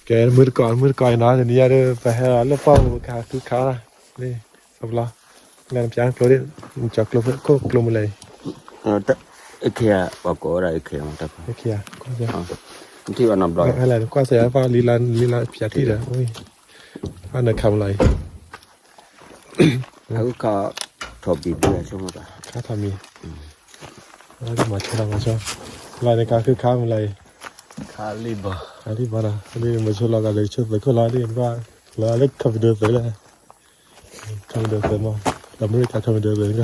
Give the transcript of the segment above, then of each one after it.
ကဲ မုၢ်တကိး မုၢ်တကိးအံၤနီၤ တနံၤညါဒီး ပဟဲလီၤလၢပှၢ်ပူၤ ပကဟးဃုခါလီၤ လံ စီၤပျီ လၢနပျၢ်ကျိဒ် နကၠီကျိဖဲခိၣ်ကျိမူလဲၣ်အံၤ အခ့ယၤ ပှၤကိးဝဲဒၣ်အခ့ယၤ အခ့ယၤ နထံၣ်ဘၣ်နီတဘျီ ဟဲလၢနကွၢ်စၢၤယၤပှၤလံလၢလံလၢပျၢ်ထံၣ်ဒီး အဝဲ အနခါမူလီၤအံၤ အခါ ထီၣ်ဘံၣ်ဘံၣ်ဆိကမိၣ်ဘၣ် ခါထီၣ်မံၤ မၤဆိလီၤမၤဆိ လီၤန့ၣ်ကဃုခါမူလီၤအံၤ ခါလံဘီ ခါလံဘီနီၤ လံမၤဆိလီၤကဒီးဆိသုးခိၣ်လီၤဒ် လီၤလၢခီပဒိသုးလၢ ခီပဒိသုးမး အမဲရကၤခီပဒိသုးကီး အ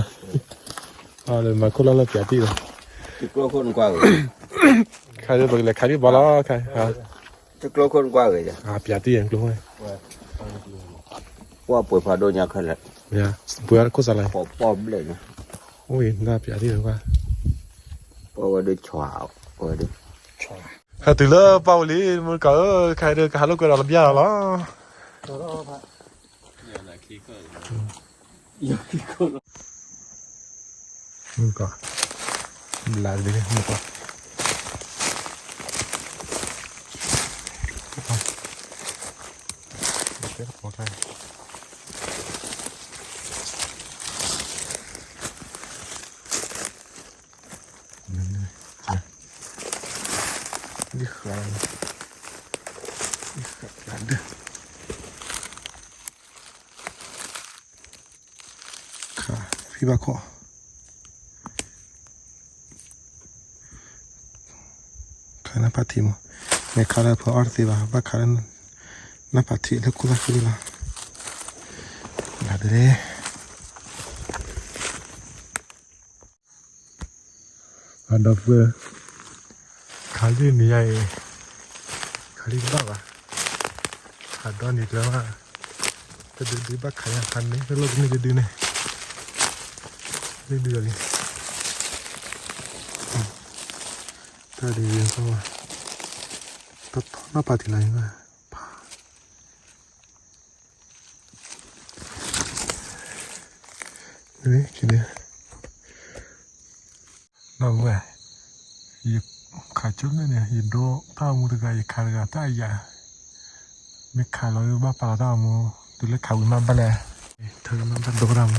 လၢမၤခိၣ်လီၤလၢပျၢ်တံၢ်လီၤ တကျိခိၣ်နကွၢ်ဂ့ၤ ခါဒ်ပကလဲၤခါဒ်ဘီလီၤခါ တကျိခိၣ်နကွၢ်ဂ့ၤ ပျၢ်တံၢ်အကျိ ပှၢ်ပှဲၤဖးဒိၣ်ညါခဲလၢာ် ပှဲၤခိၣ်စးလၢ ပီၣ်ဘျဲၣ်န့ၣ် အိၣ်နၢ်ပျၢ်တံၢ်လီၤကွၢ် ပှၢ်ဝဲဒၣ်ဆီ ပှၢ်ဝဲဒၣ် ဟဲတုၤလၢပှၢ်ဝံၤလံ မုၢ်ကီးဧၢ ခဲအံၤဒီးကဟးလိာ်ကွဲဒီးလၢဘျါလီၤလီၤ မုၢ်ကီး ဘျါလံ မုၢ်ကီး ဒ်ဃာ် ဒ်ဃာ်ဒၢ ခါ ဖံဘၣ်ခိၣ် ခါနၢ်ဖးထံမး မ့ၢ်ခါလၢဖီအီၣ်တသ့ဘၣ် ဘၣ်ခါလၢ နၢ်ဖးထံလၢခိၣ်သၣ်ဃံလီၤ လၢဒၢ အဒီပုၢ်ဝဲၢ် ခးလံန့ၣ်ယါအံၤ ခးလံတဘၣ်ဘၣ် ခးဒီနံၤကျၢၤဘၣ် တဒုဒုဘၣ်ခးယါခးန့ၣ် တလိၣ်တန့ၢ်တဒုန့ၣ် ဒုဒုလံ တၢ်ဒုဒုဘၣ် တထီၣ်နီၢ်ပာ်တံၢ်လၢ်ဘၣ် ဖး န့ၣ် ဒီပုၢ်ဝဲၢ် ယခးကၠိန့ၣ်န့ၣ် ယဒိတၢ်မူတဂၤ ယခးတဂၤတၢ်အယၤ မ့ၢ်ခးလီၤဘၣ်ပာ်လီၤတၢ်မူ တုၤလၢခးဝံၤမးဘၣ်လဲၣ် ထၢမးဘၣ်ဒိတၢ်မူ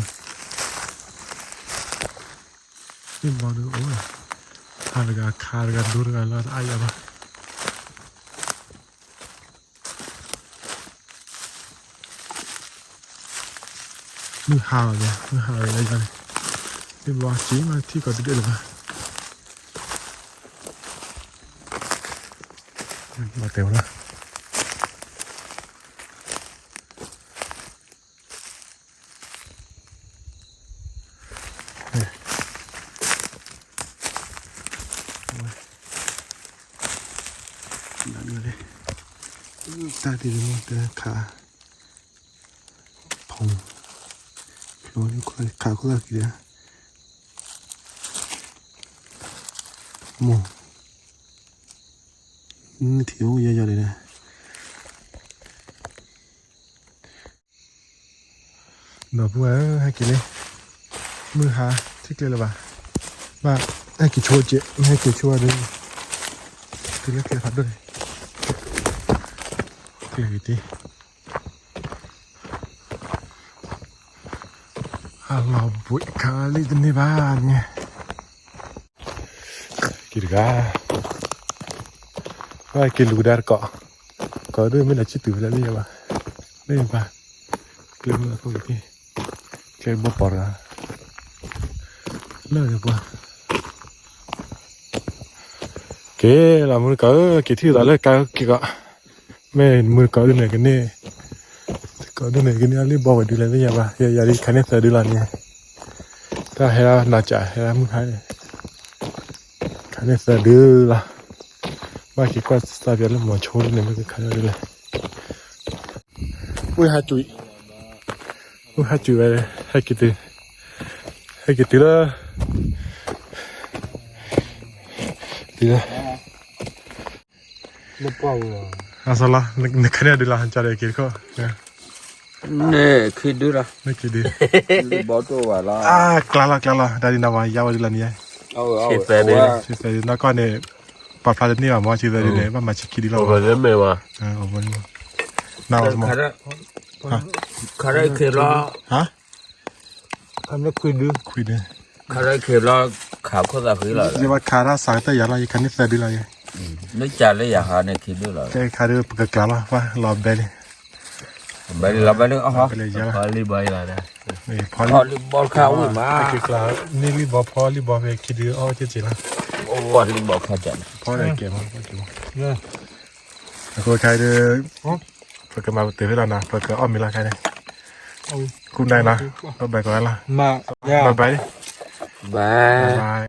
မ့ၢ်ဘီဒုအိၣ် ခးတဂၤခးတဂၤဒိတဂၤလၢတၢ်အယၤဘၣ် မုၢ်ဟါလီၤညါ မုၢ်ဟါလီၤညါန့ၣ် မ့ၢ်ဘီစံးမးထံကီးတဒၢးလၢၤဘၣ် ဘၣ်တဲဝဲဒၣ် တၢ်ဒ်န့ၣ်မ့ၢ်တခါ ဖုံ ဖျိခးခိၣ်သၣ်ခံဒီး မိၢ် နထံၣ်အိၣ်ယီၤယီၤဒ်န့ၣ် ဒီပုၢ်ဝဲၢ်ဧၢ ဟဲက့ၤလံ မုၢ်ဟါ ထံၣ်ကျဲလၢၤဘၣ် ဘၣ် ဟဲက့ၤဆိက့ၤ မ့ၢ်ဟဲက့ၤဆိဘၣ်ဒီး တုၤလၢကျဲဖးဒိၣ်န့ၣ် ကျဲက့ၤတ့ အလီၤဘှံးခါလံတန့ၢ်ဘၣ်န့ၣ် က့ၤတဂၤ ဘၣ်က့ၤလူၤကဒါတကိး ကိးဒ်မ့ၢ်လၢဆံၣ်တုၤဖဲလဲၣ်လံယဘၣ် မ့ၢ်ဘၣ် ကျဲမုၢ်လၢ်ဖိက့ၤ ကျဲဘီပီၤတဂၤ လၢပှၤ က့ၤလီၤမုၢ်တကိးဧၢ က့ၤထံၣ်သးလၢကါက့ၤကီး မ့ၢ်မုၢ်တကိးဒ်န့ၣ်ကန့ၢ် ကိးဒ်န့ၣ်ကန့ၢ်အလံၢ်ဘီဝဲဒ်လဲၣ်သ့ၣ်ညါဘၣ် ယၤဒ်ခါန့ၢ်သၢဒုလီၤန့ၣ် တၢ်ဟဲဒၣ်နၤကးဟဲဒၣ်မုၢ်ခါန့ၣ် ခါန့ၢ်သၢဒုလီၤ ဘၣ်က့ၤကွၢ်စၢ်ပၠးလၢမီၤဆိဒ်န့ၣ် မ့ၢ်ကခါန့ၢ်ဒ်လဲၣ် ဝ့ၢ်ဟးကွံာ် ဝ့ၢ်ဟးကွံာ်ဝဲ ဟဲက့ၤတုၤ ဟဲက့ၤတုၤလၢ တုၤလၢ အစီလီၤ နခါန့ၢ်ဒုလီၤ ကၢ်ဒီးက့ၤတခိၣ် န့ၣ်ခံဒုလီၤ န့ၣ်ခံဒု ဘီတိၢ်ဘၣ်လီၤ အါ ကျါလီၤ ကျါလီၤ တၢ်ဒ်နၤဝဲယါဝဲဒ်လီၤန့ၣ် ဆံသၢဒု ဆံသၢဒု နီၢ်ကီၢ်န့ၣ် ပာ်ဖျါတန့ၢ်ဘၣ်မ့ၢ် ဆံသၢဒ်န့ၣ် ဘၣ်မၤဆံခံဒ်လီၤ. န ခါရခ့လီၤ, ခွံဒ်, ခါရခ့လီၤ, ခးခိၣ်သးဃံလီၤ, ယဘၣ်ခးတၢ်စးကတၢၢ်ယၤလီၤ, ယခးန့ၢ်သၢဒ်လီၤ. လၢကၢ်လၢယၤဟးန့ၣ်ခံဒ်လီၤ, ကဲခါဒ်ပကကျါလီၤ, လီၤဘဲလံ, ဘဲလံလီၤဘဲလံ, လံဘီခါဝံၣ်မး, န့ၢ်လံဘီဖီလံဘီဖဲခံဒ်အီၣ်က့ၤက့ၤလီၤ, ဖီလံဘီဖီကၢ်, အဃိခါဒ် ပကမၤပတုာ်ဖဲလီၤနီၤ, ပကအီၣ်မ့ၤလီၤခါန့ၣ်, ကူၣ်နၢ်လီၤ, ဘၣ်ဘၣ်ကီးလီၤ, ဘၣ်ဘၣ်, ဘၣ်ဘၣ်.